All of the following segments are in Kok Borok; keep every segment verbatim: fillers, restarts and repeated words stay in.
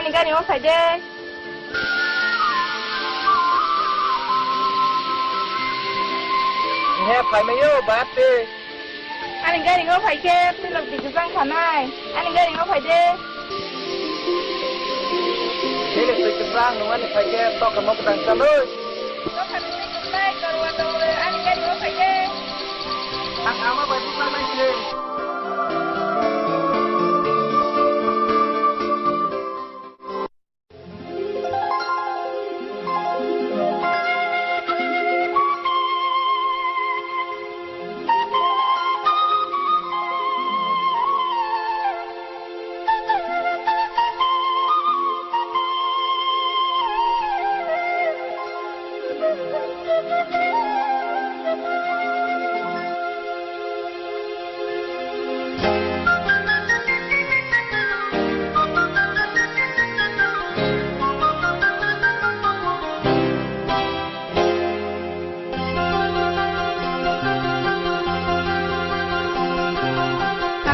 Gari o phai de. He, phai mai yo, bat de. Ani gari o phai khe, pilok di kwchang khanai. Ani gari o phai de. Pilok di kwchang, nung ani phai khe, tok kamo kwtang chaloi. Tok kamo kwtang chaloi, korwa tongole, ani gari o phai de. Ang ama bai bukla nai khe.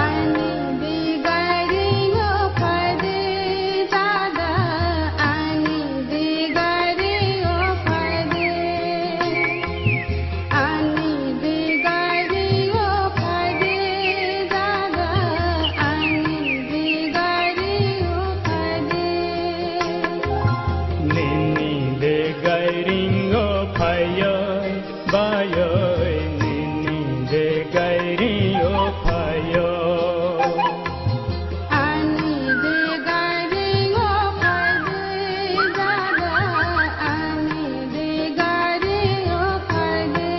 Ani de gari o phai de, dada, ani de gari o phai de. Nini de gari o phai o, bai o, nini de gari o phai o. Ani de gari o phai de, dada, ani de gari o phai de.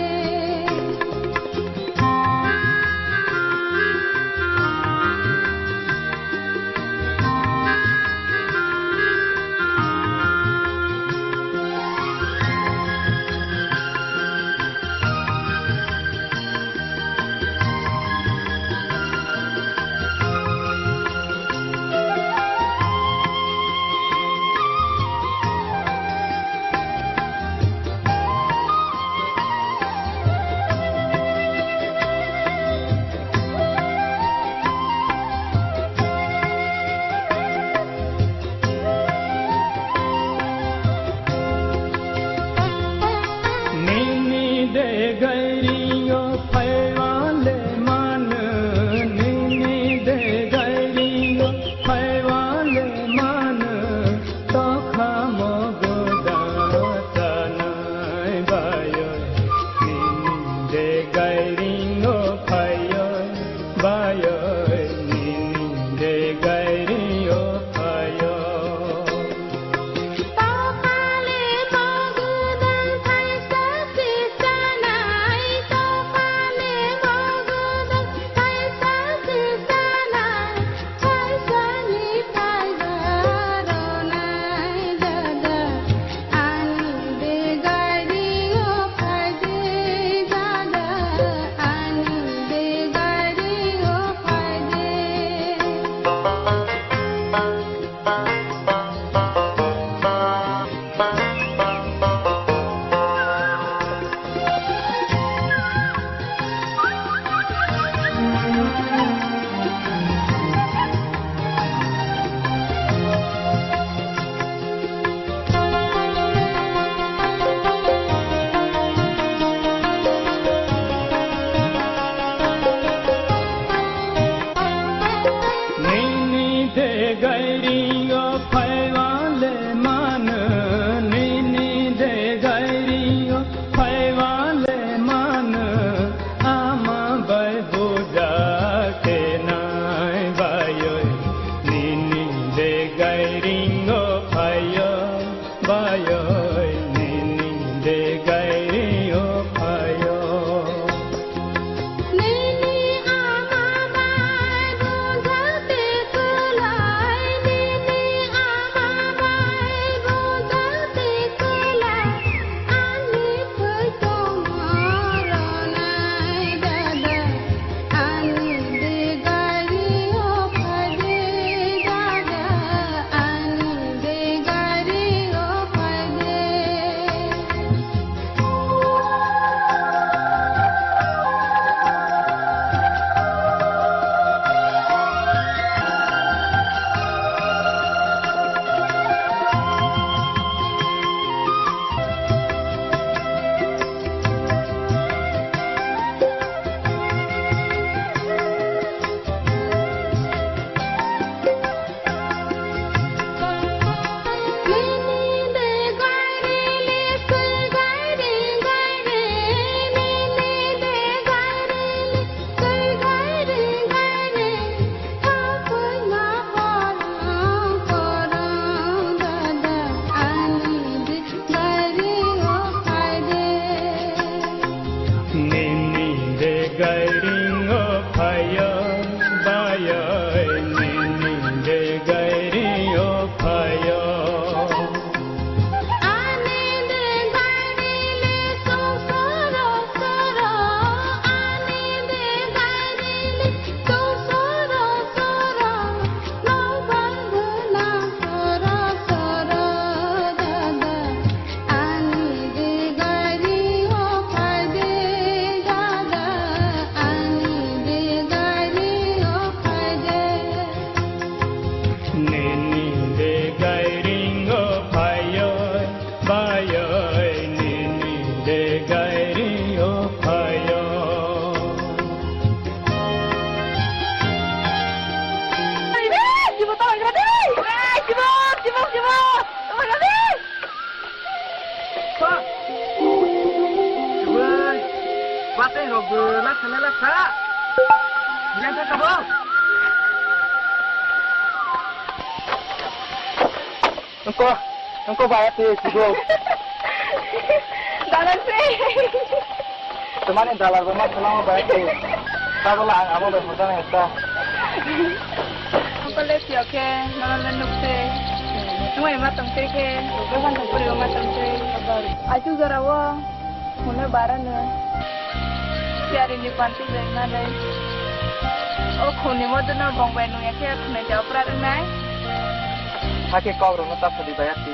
Nini de gairio phaiwale manu, nini de gairio phaiwale manu, tokhamo goda chanai bayo, nini de gairio phaio bayo, nini de gairio phaio. Tokale mogodang thaisa se chanai, tokale mogodang thaisa se chanai, thaisa ni phaiba ronai dada, ani de gari o Wateng rok bo lakha na lakha. Yang kha kabo. Engko, engko bayar ti sigo. Dalan se. Temani dalar bo ma selama bayar ti. Tabola ang abo bai hoda na esta. Engko le sio ke, nono le nuk se. Nung ai ma tong se ke, bai ban tong puri ma tong se. Achu jora wo. Hwnwi barano siarini panti bai manai. O khuni modono bong bai nungya khe khwnai ja opra rwnai. Hakhe kok rwno ta sadi bai ati.